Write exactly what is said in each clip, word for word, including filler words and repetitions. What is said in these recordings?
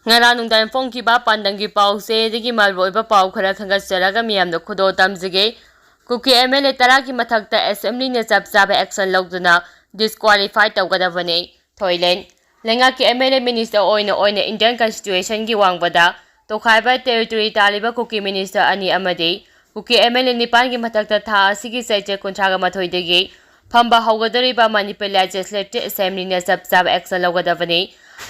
ꯉꯔꯥꯡ ꯅꯨꯡꯗꯥꯡ ꯐꯣꯡꯈꯤꯕ ꯄꯥꯟꯗꯝꯒꯤ ꯄꯥꯎꯁꯦ ꯑꯗꯒꯤ ꯃꯔꯨꯑꯣꯏꯕ ꯄꯥꯎ ꯈꯔ ꯈꯟꯒꯠꯆꯔꯒ ꯃꯤꯌꯥꯝꯗ ꯈꯨꯗꯣꯜ ꯇꯝꯖꯒꯦ꯫ ꯀꯨꯀꯤ ꯑꯦꯝ ꯑꯦꯜ ꯑꯦ ꯇꯔꯥꯒꯤ ꯃꯊꯛꯇ ꯑꯦꯁꯦꯝꯕ꯭ꯂꯤꯅ ꯆꯞ ꯆꯥꯕ ꯑꯦꯛꯁꯟ ꯂꯧꯗꯨꯅ ꯗꯤꯁꯀ꯭ꯋꯥꯂꯤꯐꯥꯏ ꯇꯧꯒꯗꯕꯅꯤ꯫ ꯊꯣꯏꯂꯦꯟ꯫ ꯂꯩꯉꯥꯛꯀꯤ ꯑꯦꯝ ꯑꯦꯜ ꯑꯦ ꯃꯤꯅꯤꯁꯇꯔ ꯑꯣꯏꯅ ꯑꯣꯏꯅ ꯏꯟꯗꯤꯌꯟ ꯀꯟꯁꯇꯤꯇ꯭ꯌꯨꯁꯟꯒꯤ ꯋꯥꯡꯃꯗ ꯇꯣꯈꯥꯏꯕ ꯇꯦꯔꯤꯇꯣꯔꯤ ꯇꯥꯜꯂꯤꯕ ꯀꯨꯀꯤ ꯃꯤꯅꯤꯁꯇꯔ ꯑꯅꯤ ꯑꯃꯗꯤ ꯀꯨꯀꯤ ꯑꯦꯝ ꯑꯦꯜ ꯑꯦ ꯅꯤꯄꯥꯟꯒꯤ ꯃꯊꯛꯇ ꯊꯥ ꯑꯁꯤꯒꯤ ꯆꯩꯆꯠ ꯀꯨꯟꯊ꯭ꯔꯥꯒ ꯃꯥꯊꯣꯏꯗꯒꯤ ꯐꯝꯕ ꯍꯧꯒꯗꯧꯔꯤꯕ ꯃꯅꯤꯄꯨꯔ ꯂꯦꯖꯤꯁꯂꯦꯇꯤꯚ ꯑꯦꯁꯦꯝꯕ꯭ꯂꯤꯅ ꯆꯞ ꯆꯥꯕ ꯑꯦꯛꯁꯟ ꯂꯧꯒꯗꯕꯅꯤ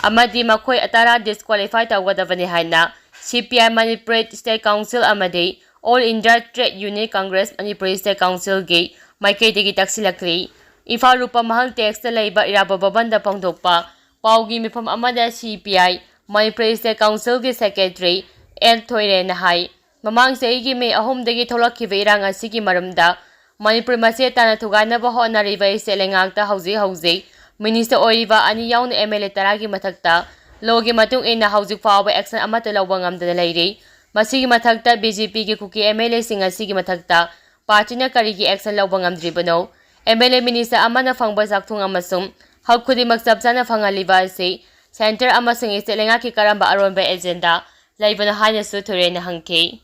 ꯑꯃꯗꯤ ꯃꯈꯣꯏ ꯇꯔꯥ ꯗꯤꯁꯀ꯭ꯋꯥꯂꯤꯐꯥꯏ ꯇꯧꯒꯗꯕꯅꯤ ꯍꯥꯏꯅ C P I Manipur state council ꯑꯃꯗꯤ all India trade union congress Manipur state ꯀꯥꯎꯟꯁꯤꯜꯒꯤ ꯃꯥꯏꯀꯩꯗꯒꯤ ꯇꯛꯁꯤꯜꯂꯛꯂꯤ꯫ ꯏꯝꯐꯥꯜ ꯔꯨꯄꯃꯍꯜ ꯇꯦꯛꯁꯇ ꯂꯩꯕ ꯏꯔꯥꯕꯣꯠ ꯚꯕꯟꯗ ꯐꯣꯡꯗꯣꯛꯄ ꯄꯥꯎꯒꯤ ꯃꯤꯐꯝ ꯑꯃꯗ ꯁꯤ ꯄꯤ ꯑꯥꯏ ꯃꯅꯤꯄꯨꯔ ꯁ꯭ꯇꯦꯠ ꯀꯥꯎꯟꯁꯤꯜꯒꯤ ꯁꯦꯀ꯭ꯔꯦꯇꯔꯤ ꯑꯦꯟ ꯊꯣꯏꯔꯦꯟꯅ ꯍꯥꯏ, ꯃꯃꯥꯡ ꯆꯍꯤꯒꯤ ꯃꯦ ꯑꯍꯨꯝꯗꯒꯤ ꯊꯣꯛꯂꯛꯈꯤꯕ ꯏꯔꯥꯡ ꯑꯁꯤꯒꯤ ꯃꯔꯝꯗ ꯃꯅꯤꯄꯨꯔ ꯃꯆꯦꯠ ꯇꯥꯅ ꯊꯨꯒꯥꯏꯅꯕ ꯍꯣꯠꯅꯔꯤꯕ ꯁ꯭ꯇꯦꯠ ꯂꯩꯉꯥꯛꯇ ꯍꯧꯖꯤꯛ ꯍꯧꯖꯤꯛ ꯃꯤꯅꯤꯁꯇꯔ ꯑꯣꯏꯔꯤꯕ ꯑꯅꯤ ꯌꯥꯎꯅ ꯑꯦꯝ ꯑꯦꯜ ꯑꯦ ꯇꯔꯥꯒꯤ ꯃꯊꯛꯇ ꯂꯣꯒꯤ ꯃꯇꯨꯡ ꯏꯟꯅ ꯍꯧꯖꯤꯛ ꯐꯥꯎꯕ ꯑꯦꯛꯁꯟ ꯑꯃꯠꯇ ꯂꯧꯕ ꯉꯝꯗꯅ ꯂꯩꯔꯤ꯫ ꯃꯁꯤꯒꯤ ꯃꯊꯛꯇ ꯕꯤ ꯖꯦ ꯄꯤꯒꯤ ꯀꯨꯀꯤ ꯑꯦꯝ ꯑꯦꯜ ꯑꯦꯁꯤꯡ ꯑꯁꯤꯒꯤ ꯃꯊꯛꯇ ꯄꯥꯔꯇꯤꯅ ꯀꯔꯤꯒꯤ ꯑꯦꯛꯁꯟ ꯂꯧꯕ ꯉꯝꯗ꯭ꯔꯤꯕꯅꯣ? ꯑꯦꯝ ꯑꯦꯜ ꯑꯦ ꯃꯤꯅꯤꯁꯇꯔ ꯑꯃꯅ ꯐꯪꯕ ꯆꯥꯛꯊꯨꯡ ꯑꯃꯁꯨꯡ ꯍꯛ ꯈꯨꯗꯤꯡꯃꯛ ꯆꯞ ꯆꯥꯅ ꯐꯪꯍꯜꯂꯤꯕ ꯑꯁꯤ ꯁꯦꯟꯇꯔ ꯑꯃꯁꯨꯡ ꯁ꯭ꯇꯦꯠ ꯂꯩꯉꯥꯛꯀꯤ ꯀꯔꯝꯕ ꯑꯔꯣꯟꯕ ꯑꯦꯖꯦꯟꯗꯥ ꯂꯩꯕꯅꯣ ꯍꯥꯏꯅꯁꯨ ꯊꯣꯏꯔꯦꯟꯅ ꯍꯪꯈꯤ꯫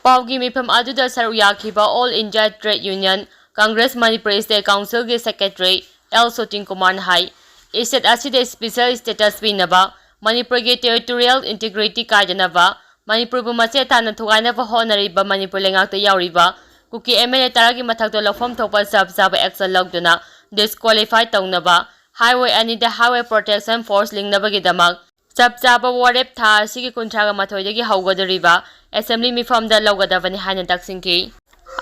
ꯄꯥꯎꯒꯤ ꯃꯤꯐꯝ ꯑꯗꯨꯗ ꯁꯔꯨꯛ ꯌꯥꯈꯤꯕ all India trade union congress Manipur state ꯀꯥꯎꯟꯁꯤꯜꯒꯤ ꯁꯦꯀ꯭ꯔꯦꯇꯔꯤ ꯑꯦꯜ ꯁꯣꯇꯤꯟ ꯀꯨꯃꯥꯔꯅ ꯍꯥꯏ, ꯁ꯭ꯇꯦꯠ ꯑꯁꯤꯗ ꯁ꯭ꯄꯦꯁꯦꯜ ꯁ꯭ꯇꯦꯇꯁ ꯄꯤꯅꯕ ꯃꯅꯤꯄꯨꯔꯒꯤ ꯇꯦꯔꯤꯇꯣꯔꯤꯌꯦꯜ ꯏꯟꯇꯤꯒ꯭ꯔꯤꯇꯤ ꯀꯥꯏꯗꯅꯕ, ꯃꯅꯤꯄꯨꯔꯕꯨ ꯃꯆꯦꯠ ꯇꯥꯅ ꯊꯨꯒꯥꯏꯅꯕ ꯍꯣꯠꯅꯔꯤꯕ ꯃꯅꯤꯄꯨꯔ ꯂꯩꯉꯥꯛꯇ ꯌꯥꯎꯔꯤꯕ ꯀꯨꯀꯤ ꯑꯦꯝ ꯑꯦꯜ ꯑꯦ ꯇꯔꯥꯒꯤ ꯃꯊꯛꯇ ꯂꯧꯐꯝ ꯊꯣꯛꯄ ꯆꯞ ꯆꯥꯕ ꯑꯦꯛꯁꯟ ꯂꯧꯗꯨꯅ ꯗꯤꯁꯀ꯭ꯋꯥꯂꯤꯐꯥꯏ ꯇꯧꯅꯕ ꯍꯥꯏꯋꯦ ꯑꯅꯤꯗ ꯍꯥꯏꯋꯦ ꯄ꯭ꯔꯣꯇꯦꯛꯁꯟ ꯐꯣꯔꯁ ꯂꯤꯡꯅꯕꯒꯤꯗꯃꯛ ꯆꯞ ꯆꯥꯕ ꯋꯥꯔꯦꯞ ꯊꯥ ꯑꯁꯤꯒꯤ ꯀꯨꯟꯊ꯭ꯔꯥꯒ ꯃꯥꯊꯣꯏꯗꯒꯤ ꯍꯧꯒꯗꯧꯔꯤꯕ ꯑꯦꯁꯦꯝꯕ꯭ꯂꯤ ꯃꯤꯐꯝꯗ ꯂꯧꯒꯗꯕꯅꯤ ꯍꯥꯏꯅ ꯇꯛꯁꯤꯟꯈꯤ꯫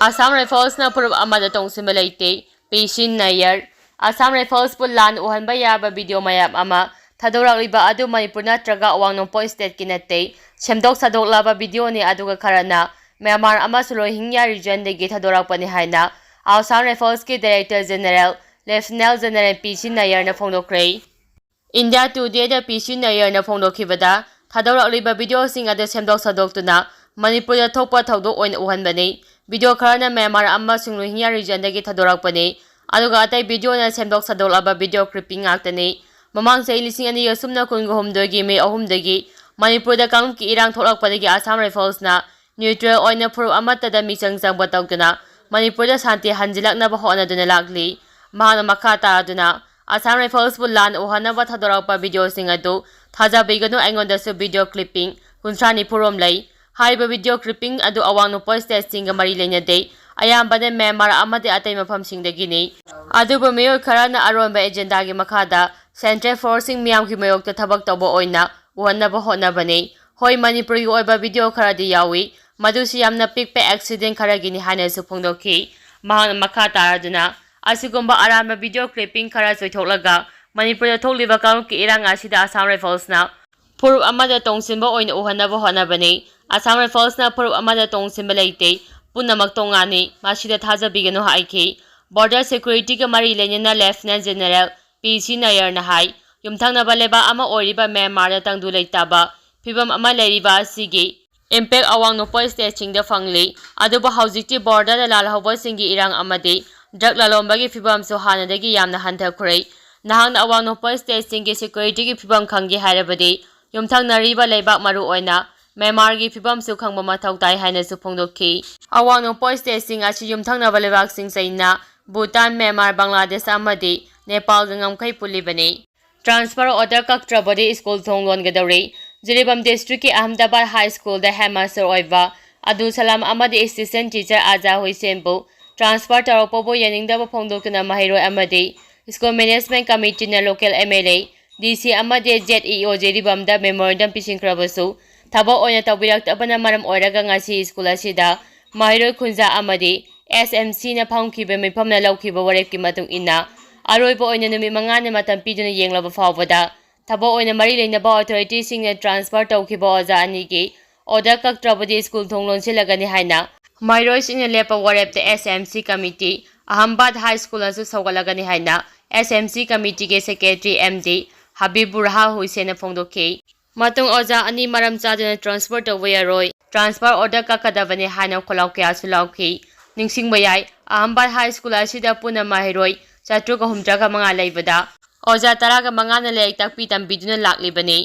ꯑꯁꯥꯝ ꯔꯥꯏꯐꯜꯁꯅ ꯐꯨꯔꯨꯞ ꯑꯃꯗ ꯇꯣꯡꯁꯤꯟꯕ ꯂꯩꯇꯦ, ꯄꯤ ꯁꯤ ꯅꯥꯌꯔ꯫ ꯑꯁꯥꯝ ꯔꯥꯏꯐꯜꯁꯄꯨ ꯂꯥꯟ ꯎꯍꯟꯕ ꯌꯥꯕ ꯚꯤꯗꯤꯑꯣ ꯃꯌꯥꯝ ꯑꯃ ꯊꯥꯗꯣꯔꯛꯂꯤꯕ ꯑꯗꯨ ꯃꯅꯤꯄꯨꯔ ꯅꯠꯇ꯭ꯔꯒ ꯑꯋꯥꯡ ꯅꯣꯡꯄꯣꯛ ꯁ꯭ꯇꯦꯠꯀꯤ ꯅꯠꯇꯦ, ꯁꯦꯝꯗꯣꯛ ꯁꯥꯗꯣꯛꯂꯕ ꯚꯤꯗꯤꯑꯣꯅꯤ, ꯑꯗꯨꯒ ꯈꯔꯅ ꯃ꯭ꯌꯥꯟꯃꯥꯔ ꯑꯃꯁꯨꯡ ꯔꯣꯍꯤꯡꯌꯥ ꯔꯤꯖꯟꯗꯒꯤ ꯊꯥꯗꯣꯔꯛꯄꯅꯤ ꯍꯥꯏꯅ ꯑꯁꯥꯝ ꯔꯥꯏꯐꯜꯁꯀꯤ ꯗꯥꯏꯔꯦꯛꯇꯔ ꯖꯦꯅꯔꯦꯜ ꯂꯦꯐꯇꯤꯅꯦꯟ ꯖꯦꯅꯔꯦꯜ ꯄꯤ ꯁꯤ ꯅꯥꯌꯔꯅ ꯐꯣꯡꯗꯣꯛꯈ꯭ꯔꯦ꯫ ꯏꯟꯗꯤꯌꯥ ꯇꯨꯗꯦꯗ ꯄꯤ ꯁꯤ ꯅꯥꯌꯔꯅ ꯐꯣꯡꯗꯣꯛꯈꯤꯕꯗ, ꯊꯥꯗꯣꯔꯛꯂꯤꯕ ꯚꯤꯗꯤꯑꯣꯁꯤꯡ ꯑꯗꯨ ꯁꯦꯝꯗꯣꯛ ꯁꯥꯗꯣꯛꯇꯨꯅ ꯃꯅꯤꯄꯨꯔꯗ ꯊꯣꯛꯄ ꯊꯧꯗꯣꯛ ꯑꯣꯏꯅ ꯎꯍꯟꯕꯅꯤ꯫ ꯚꯤꯗꯤꯑꯣ ꯈꯔꯅ ꯃ꯭ꯌꯥꯟꯃꯥꯔ ꯑꯃꯁꯨꯡ ꯔꯣꯍꯤꯡꯌꯥ ꯔꯤꯖꯟꯗꯒꯤ ꯊꯥꯗꯣꯔꯛꯄꯅꯤ, ꯑꯗꯨꯒ ꯑꯇꯩ ꯚꯤꯗꯤꯑꯣꯅ ꯁꯦꯝꯗꯣꯛ ꯁꯥꯗꯣꯛꯂꯕ ꯚꯤꯗꯤꯑꯣ ꯀ꯭ꯂꯤꯞꯄꯤꯡ ꯉꯥꯛꯇꯅꯤ꯫ ꯃꯃꯥꯡ ꯆꯍꯤ ꯂꯤꯁꯤꯡ ꯑꯅꯤꯒ ꯁꯨꯞꯅ ꯀꯨꯟꯒ ꯍꯨꯝꯗꯣꯏꯒꯤ ꯃꯦ ꯑꯍꯨꯝꯗꯒꯤ ꯃꯅꯤꯄꯨꯔꯗ ꯀꯥꯡꯂꯨꯞꯀꯤ ꯏꯔꯥꯡ ꯊꯣꯛꯂꯛꯄꯗꯒꯤ ꯑꯁꯥꯝ ꯔꯥꯏꯐꯜꯁꯅ ꯅ꯭ꯌꯨꯇ꯭ꯔꯦꯜ ꯑꯣꯏꯅ ꯐꯨꯔꯨꯞ ꯑꯃꯠꯇꯗ ꯃꯤꯆꯪ ꯆꯪꯕ ꯇꯧꯗꯨꯅ ꯃꯅꯤꯄꯨꯔꯗ ꯁꯥꯟꯇꯤ ꯍꯟꯖꯤꯜꯂꯛꯅꯕ ꯍꯣꯠꯅꯗꯨꯅ ꯂꯥꯛꯂꯤ꯫ ꯃꯍꯥꯛꯅ ꯃꯈꯥ ꯇꯥꯔꯗꯨꯅ ꯑꯁꯥꯝ ꯔꯥꯏꯐꯜꯁꯄꯨ ꯂꯥꯟ ꯎꯍꯟꯅꯕ ꯊꯥꯗꯣꯔꯛꯄ ꯚꯤꯗꯤꯑꯣꯁꯤꯡ ꯑꯗꯨ ꯊꯥꯖꯕꯤꯒꯅꯨ, ꯑꯩꯉꯣꯟꯗꯁꯨ ꯚꯤꯗꯤꯑꯣ ꯀ꯭ꯂꯤꯞꯄꯤꯡ ꯀꯨꯟꯊ꯭ꯔꯥ ꯅꯤꯐꯨ ꯔꯣꯝ ꯂꯩ꯫ ꯍꯥꯏꯔꯤꯕ ꯚꯤꯗꯤꯑꯣ ꯀ꯭ꯂꯤꯞꯄꯤꯡ ꯑꯗꯨ ꯑꯋꯥꯡ ꯅꯣꯡꯄꯣꯛ ꯁ꯭ꯇꯦꯠꯁꯤꯡꯒ ꯃꯔꯤ ꯂꯩꯅꯗꯦ꯫ ꯑꯌꯥꯝꯕꯅ ꯃ꯭ꯌꯥꯟꯃꯥꯔ ꯑꯃꯗꯤ ꯑꯇꯩ ꯃꯐꯝꯁꯤꯡꯗꯒꯤꯅꯤ꯫ ꯑꯗꯨꯕꯨ ꯃꯤꯑꯣꯏ ꯈꯔꯅ ꯑꯔꯣꯟꯕ ꯑꯦꯖꯦꯟꯗꯥꯒꯤ ꯃꯈꯥꯗ ꯁꯦꯟꯇ꯭ꯔꯦꯜ ꯐꯣꯔꯁꯁꯤꯡ ꯃꯤꯌꯥꯝꯒꯤ ꯃꯥꯌꯣꯛꯇ ꯊꯕꯛ ꯇꯧꯕ ꯑꯣꯏꯅ ꯎꯍꯟꯅꯕ ꯍꯣꯠꯅꯕꯅꯤ꯫ ꯍꯣꯏ, ꯃꯅꯤꯄꯨꯔꯒꯤ ꯑꯣꯏꯕ ꯚꯤꯗꯤꯑꯣ ꯈꯔꯗꯤ ꯌꯥꯎꯏ, ꯃꯗꯨꯁꯨ ꯌꯥꯝꯅ ꯄꯤꯛꯄ ꯑꯦꯛꯁꯤꯗꯦꯟ ꯈꯔꯒꯤꯅꯤ ꯍꯥꯏꯅꯁꯨ ꯐꯣꯡꯗꯣꯛꯈꯤ꯫ ꯃꯍꯥꯛꯅ ꯃꯈꯥ ꯇꯥꯔꯗꯨꯅ, ꯑꯁꯤꯒꯨꯝꯕ ꯑꯔꯥꯟꯕ ꯚꯤꯗꯤꯑꯣ ꯀ꯭ꯂꯤꯞꯄꯤꯡ ꯈꯔ ꯆꯣꯏꯊꯣꯛꯂꯒ ꯃꯅꯤꯄꯨꯔꯗ ꯊꯣꯛꯂꯤꯕ ꯀꯥꯡꯂꯨꯞꯀꯤ ꯏꯔꯥꯡ ꯑꯁꯤꯗ ꯑꯁꯥꯝ ꯔꯥꯏꯐꯜꯁꯅ ꯐꯨꯔꯨꯞ ꯑꯃꯗ ꯇꯣꯡꯁꯤꯟꯕ ꯑꯣꯏꯅ ꯎꯍꯟꯅꯕ ꯍꯣꯠꯅꯕꯅꯤ꯫ ꯑꯁꯥꯝ ꯔꯥꯏꯐꯜꯁꯅ ꯐꯨꯔꯨꯞ ꯑꯃꯗ ꯇꯣꯡꯁꯤꯟꯕ ꯂꯩꯇꯦ, ꯄꯨꯝꯅꯃꯛ ꯇꯣꯉꯥꯟꯅꯤ, ꯃꯁꯤꯗ ꯊꯥꯖꯕꯤꯒꯅꯨ ꯍꯥꯏꯈꯤ꯫ ꯕꯣꯔꯗꯔ ꯁꯦꯀ꯭ꯌꯨꯔꯤꯇꯤꯒ ꯃꯔꯤ ꯂꯩꯅꯅ ꯂꯦꯐꯇꯤꯅꯦꯟ ꯖꯦꯅꯔꯦꯜ ꯄꯤ ꯁꯤ ꯅꯥꯌꯔꯅ ꯍꯥꯏ, ꯌꯨꯝꯊꯪꯅꯕ ꯂꯩꯕꯥꯛ ꯑꯃ ꯑꯣꯏꯔꯤꯕ ꯃ꯭ꯌꯥꯟꯃꯥꯔꯗ ꯇꯪꯗꯨ ꯂꯩꯇꯥꯕ ꯐꯤꯕꯝ ꯑꯃ ꯂꯩꯔꯤꯕ ꯑꯁꯤꯒꯤ ꯏꯝꯄꯦꯛ ꯑꯋꯥꯡ ꯅꯣꯡꯄꯣꯛ ꯁ꯭ꯇꯦꯠꯁꯤꯡꯗ ꯐꯪꯂꯤ꯫ ꯑꯗꯨꯕꯨ ꯍꯧꯖꯤꯛꯇꯤ ꯕꯣꯔꯗꯔꯗ ꯂꯥꯜꯍꯧꯕꯁꯤꯡꯒꯤ ꯏꯔꯥꯡ ꯑꯃꯗꯤ ꯗ꯭ꯔꯒ ꯂꯂꯣꯟꯕꯒꯤ ꯐꯤꯕꯝꯁꯨ ꯍꯥꯟꯅꯗꯒꯤ ꯌꯥꯝꯅ ꯍꯟꯊꯈ꯭ꯔꯦ꯫ ꯅꯍꯥꯛꯅ ꯑꯋꯥꯡ ꯅꯣꯡꯄꯣꯛ ꯁ꯭ꯇꯦꯠꯁꯤꯡꯒꯤ ꯁꯦꯀ꯭ꯌꯨꯔꯤꯇꯤꯒꯤ ꯐꯤꯕꯝ ꯈꯪꯒꯦ ꯍꯥꯏꯔꯕꯗꯤ ꯌꯨꯝꯊꯪꯅꯔꯤꯕ ꯂꯩꯕꯥꯛ, ꯃꯔꯨ ꯑꯣꯏꯅ ꯃ꯭ꯌꯥꯟꯃꯥꯔꯒꯤ ꯐꯤꯕꯝꯁꯨ ꯈꯪꯕ ꯃꯊꯧ ꯇꯥꯏ ꯍꯥꯏꯅꯁꯨ ꯐꯣꯡꯗꯣꯛꯈꯤ꯫ ꯑꯋꯥꯡ ꯅꯣꯡꯄꯣꯛ ꯁ꯭ꯇꯦꯠꯁꯤꯡ ꯑꯁꯤ ꯌꯨꯝꯊꯪꯅꯕ ꯂꯩꯕꯥꯛꯁꯤꯡ ꯆꯩꯅꯥ, ꯚꯨꯇꯥꯟ, ꯃ꯭ꯌꯥꯟꯃꯥꯔ, ꯕꯪꯒ꯭ꯂꯥꯗꯦꯁ ꯑꯃꯗꯤ ꯅꯦꯄꯥꯜꯒ ꯉꯝꯈꯩ ꯄꯨꯜꯂꯤꯕꯅꯤ꯫ ꯇ꯭ꯔꯥꯟꯁꯐꯔ ꯑꯣꯔꯗꯔ ꯀꯛꯇ꯭ꯔꯕꯗꯤ ꯁ꯭ꯀꯨꯜ ꯊꯣꯡ ꯂꯣꯟꯒꯗꯧꯔꯤ꯫ ꯖꯤꯔꯤꯕꯥꯝ ꯗꯤꯁꯇ꯭ꯔꯤꯛꯀꯤ ꯑꯍꯃꯗꯥꯕꯥꯗ ꯍꯥꯏ ꯁ꯭ꯀꯨꯜꯗ ꯍꯦꯗꯃꯥꯁꯇꯔ ꯑꯣꯏꯕ ꯑꯕꯗꯨꯜ ꯁꯂꯥꯝ ꯑꯃꯗꯤ ꯑꯦꯁꯤꯁꯇꯦꯟ ꯇꯤꯆꯔ ꯑꯖꯥ ꯍꯨꯏꯁꯦꯟꯕꯨ ꯇ꯭ꯔꯥꯟꯁꯐꯔ ꯇꯧꯔꯛꯄꯕꯨ ꯌꯥꯅꯤꯡꯗꯕ ꯐꯣꯡꯗꯣꯛꯇꯨꯅ ꯃꯍꯩꯔꯣꯏ ꯑꯃꯗꯤ ꯁ꯭ꯀꯨꯜ ꯃꯦꯅꯦꯖꯃꯦꯟꯠ ꯀꯃꯤꯇꯤꯅ local M L A, D C ꯑꯃꯗꯤ ꯖꯦꯗ ꯏ ꯑꯣ ꯖꯤꯔꯤꯕꯥꯝꯗ ꯃꯦꯃꯣꯔꯦꯟꯗꯝ ꯄꯤꯁꯤꯟꯈ꯭ꯔꯕꯁꯨ ꯊꯕꯛ ꯑꯣꯏꯅ ꯇꯧꯕꯤꯔꯛꯇꯕꯅ ꯃꯔꯝ ꯑꯣꯏꯔꯒ ꯉꯁꯤ ꯁ꯭ꯀꯨꯜ ꯑꯁꯤꯗ ꯃꯍꯩꯔꯣꯏ ꯀꯨꯟꯖꯥ ꯑꯃꯗꯤ ꯑꯦꯁ ꯑꯦꯝ ꯁꯤꯅ ꯐꯝꯈꯤꯕ ꯃꯤꯐꯝꯅ ꯂꯧꯈꯤꯕ ꯋꯥꯔꯦꯞꯀꯤ ꯃꯇꯨꯡ ꯏꯟꯅ ꯑꯔꯣꯏꯕ ꯑꯣꯏꯅ ꯅꯨꯃꯤꯠ ꯃꯉꯥꯅꯤ ꯃꯇꯝ ꯄꯤꯗꯨꯅ ꯌꯦꯡꯂꯕ ꯐꯥꯎꯕꯗ ꯊꯕꯛ ꯑꯣꯏꯅ ꯃꯔꯤ ꯂꯩꯅꯕ ꯑꯣꯊꯣꯔꯤꯇꯤꯁꯤꯡꯅ ꯇ꯭ꯔꯥꯟꯁꯐꯔ ꯇꯧꯈꯤꯕ ꯑꯣꯖꯥ ꯑꯅꯤꯒꯤ ꯑꯣꯔꯗꯔ ꯀꯛꯇ꯭ꯔꯕꯗꯤ ꯁ꯭ꯀꯨꯜ ꯊꯣꯡ ꯂꯣꯟꯁꯤꯜꯂꯒꯅꯤ ꯍꯥꯏꯅ ꯃꯍꯩꯔꯣꯏꯁꯤꯡꯅ ꯂꯦꯞꯄ ꯋꯥꯔꯦꯞꯇ ꯑꯦꯁ ꯑꯦꯝ ꯁꯤ ꯀꯃꯤꯇꯤ ꯑꯍꯃꯗꯥꯕꯥꯗ ꯍꯥꯏ ꯁ꯭ꯀꯨꯜꯅꯁꯨ ꯁꯧꯒꯠꯂꯒꯅꯤ ꯍꯥꯏꯅ ꯑꯦꯁ M C ꯀꯃꯤꯇꯤꯒꯤ secretary M D ꯍꯕꯤꯕꯨꯔ ꯔꯍꯥ ꯍꯨꯏꯁꯦꯟꯅ ꯐꯣꯡꯗꯣꯛꯈꯤ꯫ ꯃꯇꯨꯡ ꯑꯣꯖꯥ ꯑꯅꯤ ꯃꯔꯝ ꯆꯥꯗꯅ ꯇ꯭ꯔꯥꯟꯁꯐꯔ ꯇꯧꯕ ꯌꯥꯔꯣꯏ, ꯇ꯭ꯔꯥꯟꯁꯐꯔ ꯑꯣꯔꯗꯔ ꯀꯛꯀꯗꯕꯅꯤ ꯍꯥꯏꯅ ꯈꯣꯜꯂꯥꯎ ꯀꯌꯥꯁꯨ ꯂꯥꯎꯈꯤ꯫ ꯅꯤꯡꯁꯤꯡꯕ ꯌꯥꯏ, ꯑꯍꯃꯗꯥꯕꯥꯗ ꯍꯥꯏ ꯁ꯭ꯀꯨꯜ ꯑꯁꯤꯗ ꯄꯨꯟꯅ ꯃꯍꯩꯔꯣꯏ ꯆꯥꯇ꯭ꯔꯨꯛꯀ ꯍꯨꯝꯗ꯭ꯔꯥꯒ ꯃꯉꯥ ꯂꯩꯕꯗ ꯑꯣꯖꯥ ꯇꯔꯥꯒ ꯃꯉꯥꯅ ꯂꯥꯏꯔꯤꯛ ꯇꯥꯛꯄꯤ ꯇꯝꯕꯤꯗꯨꯅ ꯂꯥꯛꯂꯤꯕꯅꯤ꯫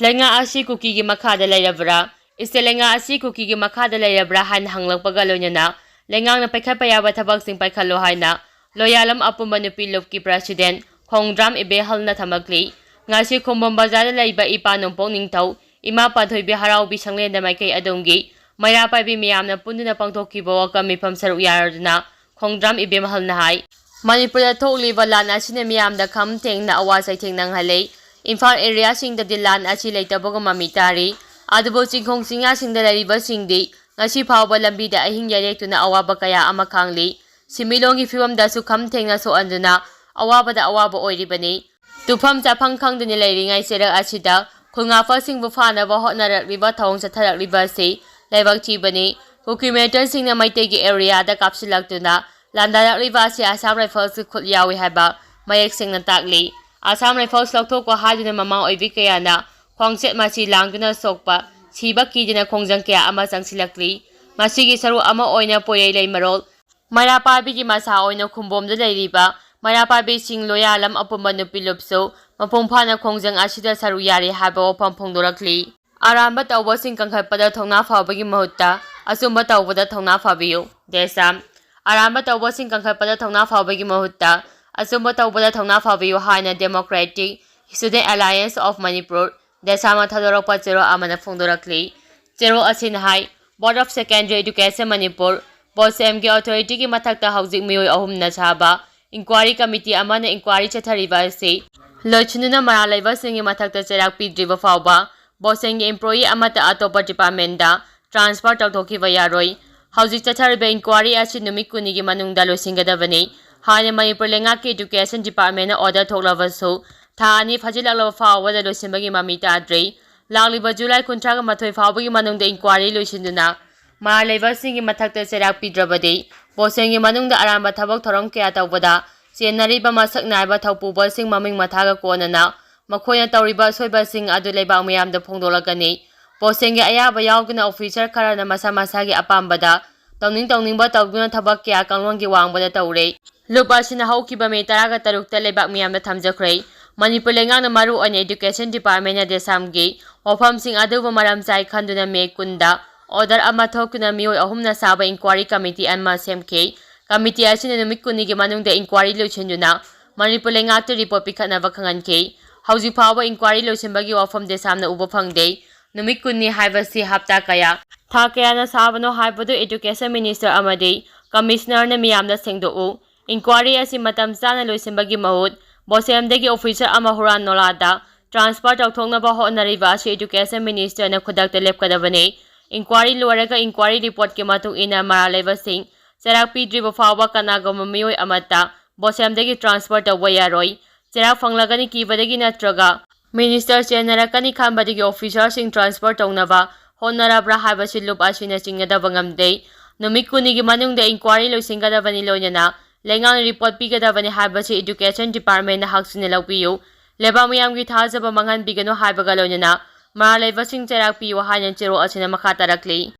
ꯂꯩꯉꯥꯛ ꯑꯁꯤ ꯀꯨꯀꯤꯒꯤ ꯃꯈꯥꯗ ꯂꯩꯔꯕ꯭ꯔꯥ? ꯏꯁꯇꯦꯠ ꯂꯩꯉꯥꯛ ꯑꯁꯤ ꯀꯨꯀꯤꯒꯤ ꯃꯈꯥꯗ ꯂꯩꯔꯕ꯭ꯔꯥ ꯍꯥꯏꯅ ꯍꯪꯂꯛꯄꯒ ꯂꯣꯏꯅꯅ ꯂꯩꯉꯥꯛꯅ ꯄꯥꯏꯈꯠꯄ ꯌꯥꯕ ꯊꯕꯛꯁꯤꯡ ꯄꯥꯏꯈꯠꯂꯣ ꯍꯥꯏꯅ ꯂꯣꯌꯥꯂꯝ ꯑꯄꯨꯝꯕ ꯅꯨꯄꯤ ꯂꯨꯞꯀꯤ ꯄ꯭ꯔꯁꯤꯗꯦꯟ ꯈꯣꯡꯗ꯭ꯔꯥꯝ ꯏꯕꯦꯍꯜꯅ ꯊꯝꯂꯛꯂꯤ꯫ ꯉꯁꯤ ꯈꯨꯝꯕꯣꯝ ꯕꯖꯥꯔꯗ ꯂꯩꯕ ꯏꯄꯥ ꯅꯣꯡꯄꯣꯛ ꯅꯤꯡꯊꯧ, ꯏꯃꯥ ꯄꯥꯟꯊꯣꯏꯕꯤ ꯍꯔꯥꯎꯕꯤ ꯁꯪꯂꯦꯟꯗ ꯃꯥꯏꯀꯩ ꯑꯗꯣꯝꯒꯤ ꯃꯩꯔꯥ ꯄꯥꯏꯕꯤ ꯃꯤꯌꯥꯝꯅ ꯄꯨꯟꯗꯨꯅ ꯄꯥꯡꯊꯣꯛꯈꯤꯕ ꯋꯥꯀꯝ ꯃꯤꯐꯝ ꯁꯔꯨꯛ ꯌꯥꯔꯗꯨꯅ ꯈꯣꯡꯗ꯭ꯔꯥꯝ ꯏꯕꯦꯝꯍꯜꯅ ꯍꯥꯏ, ꯃꯅꯤꯄꯨꯔꯗ ꯊꯣꯛꯂꯤꯕ ꯂꯥꯟ ꯑꯁꯤꯅ ꯃꯤꯌꯥꯝꯗ ꯈꯝ ꯊꯦꯡꯅ ꯑꯋꯥ ꯆꯩꯊꯦꯡ ꯅꯪꯍꯜꯂꯦ꯫ ꯏꯝꯐꯥꯜ ꯑꯦꯔꯤꯌꯥꯁꯤꯡꯗꯗꯤ ꯂꯥꯟ ꯑꯁꯤ ꯂꯩꯇꯕꯒꯨꯝꯕ ꯃꯃꯤ ꯇꯥꯔꯤ꯫ ꯑꯗꯨꯕꯨ ꯆꯤꯡꯈꯣꯡ ꯆꯤꯡꯌꯥꯁꯤꯡꯗ ꯂꯩꯔꯤꯕꯁꯤꯡꯗꯤ ꯉꯁꯤ ꯐꯥꯎꯕ ꯂꯝꯕꯤꯗ ꯑꯍꯤꯡ ꯌꯥꯔꯦꯛꯇꯨꯅ ꯑꯋꯥꯕ ꯀꯌꯥ ꯑꯃ ꯈꯥꯡꯂꯤ꯫ ꯁꯤꯟꯃꯤꯠꯂꯣꯟꯒꯤ ꯐꯤꯕꯝꯗꯁꯨ ꯈꯝ ꯊꯦꯡꯅ ꯁꯣꯛꯍꯟꯗꯨꯅ ꯑꯋꯥꯕꯗ ꯑꯋꯥꯕ ꯑꯣꯏꯔꯤꯕꯅꯤ꯫ ꯇꯨꯐꯝ ꯆꯥꯐꯝ ꯈꯪꯗꯅ ꯂꯩꯔꯤꯉꯩ ꯆꯩꯔꯛ ꯑꯁꯤꯗ ꯈꯨꯜꯉꯥꯛꯄꯁꯤꯡꯕꯨ ꯐꯥꯅꯕ ꯍꯣꯠꯅꯔꯛꯂꯤꯕ ꯊꯧꯑꯣꯡ ꯆꯠꯊꯔꯛꯂꯤꯕ ꯑꯁꯤ ꯂꯥꯏꯕꯛ ꯊꯤꯕꯅꯤ꯫ ꯀꯨꯀꯤ ꯃꯤꯂꯤꯇꯦꯟꯁꯤꯡꯅ ꯃꯩꯇꯩꯒꯤ ꯑꯦꯔꯤꯌꯥꯗ ꯀꯥꯞꯁꯤꯜꯂꯛꯇꯨꯅ ꯂꯥꯟꯗꯥꯔꯛꯂꯤꯕ ꯑꯁꯤ ꯑꯁꯥꯝ ꯔꯥꯏꯐꯜꯁꯀꯤ ꯈꯨꯠ ꯌꯥꯎꯏ ꯍꯥꯏꯕ ꯃꯌꯦꯛ ꯁꯦꯡꯅ ꯇꯥꯛꯂꯤ꯫ ꯑꯁꯥꯝ ꯔꯥꯏꯐꯜꯁ ꯂꯧꯊꯣꯛꯄ ꯍꯥꯏꯗꯨꯅ ꯃꯃꯥ ꯑꯣꯏꯕꯤ ꯀꯌꯥꯅ ꯈꯣꯡꯆꯠ ꯃꯆꯤ ꯂꯥꯡꯗꯨꯅ ꯁꯣꯛꯄ, ꯁꯤꯕ ꯀꯤꯗꯅ ꯈꯣꯡꯖꯪ ꯀꯌꯥ ꯑꯃ ꯆꯪꯁꯤꯜꯂꯛꯂꯤ꯫ ꯃꯁꯤꯒꯤ ꯁꯔꯨꯛ ꯑꯃ ꯑꯣꯏꯅ ꯄꯣꯏꯔꯩ ꯂꯩꯃꯔꯣꯜ ꯃꯩꯔꯥ ꯄꯥꯏꯕꯤꯒꯤ ꯃꯆꯥ ꯑꯣꯏꯅ ꯈꯨꯝꯕꯣꯝꯗ ꯂꯩꯔꯤꯕ ꯃꯩꯔꯥ ꯄꯥꯏꯕꯤꯁꯤꯡ ꯂꯣꯌꯥꯂꯝ ꯑꯄꯨꯝꯕ ꯅꯨꯄꯤ ꯂꯨꯞꯁꯨ ꯃꯄꯨꯡ ꯐꯥꯅ ꯈꯣꯡꯖꯪ ꯑꯁꯤꯗ ꯁꯔꯨꯛ ꯌꯥꯔꯤ ꯍꯥꯏꯕ ꯋꯥꯐꯝ ꯐꯣꯡꯗꯣꯔꯛꯂꯤ꯫ ꯑꯔꯥꯟꯕ ꯇꯧꯕꯁꯤꯡ ꯀꯟꯈꯠꯄꯗ ꯊꯧꯅꯥ ꯐꯕꯒꯤ ꯃꯍꯨꯠꯇ ꯑꯆꯨꯝꯕ ꯇꯧꯕꯗ ꯊꯧꯅꯥ ꯐꯕꯤꯌꯨ꯫ ꯗꯦꯁꯥꯝ꯫ ꯑꯔꯥꯟꯕ ꯇꯧꯕꯁꯤꯡ ꯀꯟꯈꯠꯄꯗ ꯊꯧꯅꯥ ꯐꯕꯒꯤ ꯃꯍꯨꯠꯇ ꯑꯆꯨꯝꯕ ꯇꯧꯕꯗ ꯊꯧꯅꯥ ꯐꯕꯤꯌꯨ ꯍꯥꯏꯅ Democratic Student Alliance of Manipur, ꯗꯦꯁꯥꯝꯅ ꯊꯥꯗꯣꯔꯛꯄ ꯆꯦꯔꯣꯜ ꯑꯃꯅ ꯐꯣꯡꯗꯣꯔꯛꯂꯤ꯫ ꯆꯦꯔꯣꯜ ꯑꯁꯤꯅ ꯍꯥꯏ, Board of Secondary Education Manipur, ꯕꯣꯁꯦꯝꯒꯤ ꯑꯣꯊꯣꯔꯤꯇꯤꯒꯤ ꯃꯊꯛꯇ ꯍꯧꯖꯤꯛ ꯃꯤꯑꯣꯏ ꯑꯍꯨꯝꯅ ꯁꯥꯕ ꯏꯟꯀ꯭ꯋꯥꯔꯤ ꯀꯃꯤꯇꯤ ꯑꯃꯅ ꯏꯟꯀ꯭ꯋꯥꯔꯤ ꯆꯠꯊꯔꯤꯕ ꯑꯁꯤ ꯂꯣꯏꯁꯤꯟꯗꯨꯅ ꯃꯔꯥꯜ ꯂꯩꯕꯁꯤꯡꯒꯤ ꯃꯊꯛꯇ ꯆꯩꯔꯥꯛ ꯄꯤꯗ꯭ꯔꯤꯕ ꯐꯥꯎꯕ ꯕꯣꯁꯦꯝꯒꯤ ꯏꯝꯄ꯭ꯂꯣꯌꯤ ꯑꯃꯠꯇ ꯑꯇꯣꯞꯄ ꯗꯤꯄꯥꯔꯠꯃꯦꯟꯗ ꯇ꯭ꯔꯥꯟꯁꯐꯔ ꯇꯧꯊꯣꯛꯈꯤꯕ ꯌꯥꯔꯣꯏ꯫ ꯍꯧꯖꯤꯛ ꯆꯠꯊꯔꯤꯕ ꯏꯟꯀ꯭ꯋꯥꯔꯤ ꯑꯁꯤ ꯅꯨꯃꯤꯠ ꯀꯨꯟꯅꯤꯒꯤ ꯃꯅꯨꯡꯗ ꯂꯣꯏꯁꯤꯟꯒꯗꯕꯅꯤ ꯍꯥꯏꯅ ꯃꯅꯤꯄꯨꯔ ꯂꯩꯉꯥꯛꯀꯤ ꯏꯗꯨꯀꯦꯁꯟ ꯗꯤꯄꯥꯔꯠꯃꯦꯟꯅ ꯑꯣꯔꯗꯔ ꯊꯣꯛꯂꯕꯁꯨ ꯊꯥ ꯑꯅꯤ ꯐꯥꯖꯤꯜꯂꯛꯂꯕ ꯐꯥꯎꯕꯗ ꯂꯣꯏꯁꯤꯟꯕꯒꯤ ꯃꯃꯤ ꯇꯥꯗ꯭ꯔꯤ꯫ ꯂꯥꯛꯂꯤꯕ ꯖꯨꯂꯥꯏ ꯀꯨꯟꯊ꯭ꯔꯥꯒ ꯃꯥꯊꯣꯏ ꯐꯥꯎꯕꯒꯤ ꯃꯅꯨꯡꯗ ꯏꯟꯀ꯭ꯋꯥꯔꯤ ꯂꯣꯏꯁꯤꯟꯗꯨꯅ ꯃꯔꯥꯜ ꯂꯩꯕꯁꯤꯡꯒꯤ ꯃꯊꯛꯇ ꯆꯩꯔꯥꯛ ꯄꯤꯗ꯭ꯔꯕꯗꯤ ꯕꯣꯁꯦꯝꯒꯤ ꯃꯅꯨꯡꯗ ꯑꯔꯥꯟꯕ ꯊꯕꯛ ꯊꯧꯔꯝ ꯀꯌꯥ ꯇꯧꯕꯗ ꯆꯦꯟꯅꯔꯤꯕ ꯃꯁꯛ ꯅꯥꯏꯕ ꯊꯧꯄꯨꯕꯁꯤꯡ ꯃꯃꯤꯡ ꯃꯊꯥꯒ ꯀꯣꯟꯅꯅ ꯃꯈꯣꯏꯅ ꯇꯧꯔꯤꯕ ꯑꯁꯣꯏꯕꯁꯤꯡ ꯑꯗꯨ ꯂꯩꯕꯥꯛ ꯃꯤꯌꯥꯝꯗ ꯐꯣꯡꯗꯣꯛꯂꯛꯀꯅꯤ꯫ ꯕꯣꯁꯦꯝꯒꯤ ꯑꯌꯥꯕ ꯌꯥꯎꯗꯅ ꯑꯣꯐꯤꯁꯔ ꯈꯔꯅ ꯃꯁꯥ ꯃꯁꯥꯒꯤ ꯑꯄꯥꯝꯕꯗ ꯇꯧꯅꯤꯡ ꯇꯧꯅꯤꯡꯕ ꯇꯧꯗꯨꯅ ꯊꯕꯛ ꯀꯌꯥ ꯀꯥꯡꯂꯣꯟꯒꯤ ꯋꯥꯡꯃꯗ ꯇꯧꯔꯦ꯫ ꯂꯨꯞ ꯑꯁꯤꯅ ꯍꯧꯈꯤꯕ ꯃꯦ ꯇꯔꯥꯒ ꯇꯔꯨꯛꯇ ꯂꯩꯕꯥꯛ ꯃꯤꯌꯥꯝꯗ ꯊꯝꯖꯈ꯭ꯔꯦ꯫ ꯃꯅꯤꯄꯨꯔ ꯂꯩꯉꯥꯛꯅ ꯃꯔꯨꯑꯣꯏꯅ Education Departmentꯅ ꯗꯦꯁꯥꯝꯒꯤ ꯋꯥꯐꯝꯁꯤꯡ ꯑꯗꯨꯕꯨ ꯃꯔꯝ ꯆꯥꯏ ꯈꯟꯗꯨꯅ ꯃꯦ ꯀꯨꯟꯗ order ꯑꯃ ꯊꯣꯛꯇꯨꯅ ꯃꯤꯑꯣꯏ ꯑꯍꯨꯝꯅ ꯁꯥꯕ inquiry committee ꯑꯃ ꯁꯦꯝꯈꯤ꯫ Committee ꯑꯁꯤꯅ ꯅꯨꯃꯤꯠ ꯀꯨꯟꯅꯤꯒꯤ ꯃꯅꯨꯡꯗ inquiry ꯂꯣꯏꯁꯤꯟꯗꯨꯅ ꯃꯅꯤꯄꯨꯔ ꯂꯩꯉꯥꯛꯇ report ꯄꯤꯈꯠꯅꯕ ꯈꯪꯍꯟꯈꯤ꯫ ꯍꯧꯖꯤꯛ ꯐꯥꯎꯕ inquiry ꯂꯣꯏꯁꯤꯟꯕꯒꯤ ꯋꯥꯐꯝ ꯗꯦꯁꯥꯝꯅ ꯎꯕ ꯐꯪꯗꯦ꯫ ꯅꯨꯃꯤꯠ ꯀꯨꯟꯅꯤ ꯍꯥꯏꯕꯁꯤ ꯍꯞꯇꯥ ꯀꯌꯥ, ꯊꯥ ꯀꯌꯥꯅ ꯁꯥꯕꯅꯣ ꯍꯥꯏꯕꯗꯨ Education Minister ꯑꯃꯗꯤ Commissionerꯅ ꯃꯤꯌꯥꯝꯗ ꯁꯦꯡꯗꯣꯛꯎ꯫ Inquiry ꯑꯁꯤ ꯃꯇꯝ ꯆꯥꯅ ꯂꯣꯏꯁꯤꯟꯕꯒꯤ ꯃꯍꯨꯠ ꯕꯣꯁꯦꯝꯗꯒꯤ officer ꯑꯃ ꯍꯨꯔꯥꯟ ꯅꯣꯂꯥꯗ transfer ꯇꯧꯊꯣꯛꯅꯕ ꯍꯣꯠꯅꯔꯤꯕ ꯑꯁꯤ Education Ministerꯅ ꯈꯨꯗꯛꯇ ꯂꯦꯞꯀꯗꯕꯅꯤ꯫ Inquiry ꯂꯣꯏꯔꯒ inquiry reportꯀꯤ ꯃꯇꯨꯡ ꯏꯟꯅ ꯃꯔꯥꯜ ꯂꯩꯕꯁꯤꯡ ꯆꯩꯔꯥꯛ ꯄꯤꯗ꯭ꯔꯤꯕ ꯐꯥꯎꯕ ꯀꯅꯥꯒꯨꯝꯕ ꯃꯤꯑꯣꯏ ꯑꯃꯠꯇ ꯕꯣꯁꯦꯝꯗꯒꯤ transfer ꯇꯧꯕ ꯌꯥꯔꯣꯏ꯫ ꯆꯩꯔꯥꯛ ꯐꯪꯂꯒꯅꯤ ꯀꯤꯕꯗꯒꯤ ꯅꯠꯇ꯭ꯔꯒ minister ꯆꯦꯟꯅꯔꯛꯀꯅꯤ ꯈꯟꯕꯗꯒꯤ officerꯁꯤꯡ transfer ꯇꯧꯅꯕ ꯍꯣꯠꯅꯔꯕ꯭ꯔꯥ ꯍꯥꯏꯕꯁꯤ ꯂꯨꯞ ꯑꯁꯤꯅ ꯆꯤꯡꯅꯗꯕ ꯉꯝꯗꯦ꯫ ꯅꯨꯃꯤꯠ ꯀꯨꯟꯅꯤꯒꯤ ꯃꯅꯨꯡꯗ inquiry ꯂꯣꯏꯁꯤꯟꯒꯗꯕꯅꯤ, ꯂꯣꯏꯅꯅ ꯂꯩꯉꯥꯛꯅ report ꯄꯤꯒꯗꯕꯅꯤ ꯍꯥꯏꯕꯁꯤ Education Departmentꯅ ꯍꯛꯆꯤꯟꯅ ꯂꯧꯕꯤꯌꯨ꯫ ꯂꯩꯕꯥꯛ ꯃꯤꯌꯥꯝꯒꯤ ꯊꯥꯖꯕ ꯃꯥꯡꯍꯟꯕꯤꯒꯅꯨ ꯍꯥꯏꯕꯒ ꯂꯣꯏꯅꯅ ꯃꯔꯥꯜ ꯂꯩꯕꯁꯤꯡ ꯆꯩꯔꯥꯛ ꯄꯤꯌꯨ ꯍꯥꯏꯅ ꯆꯦꯔꯣꯜ ꯑꯁꯤꯅ ꯃꯈꯥ ꯇꯥꯔꯛꯂꯤ꯫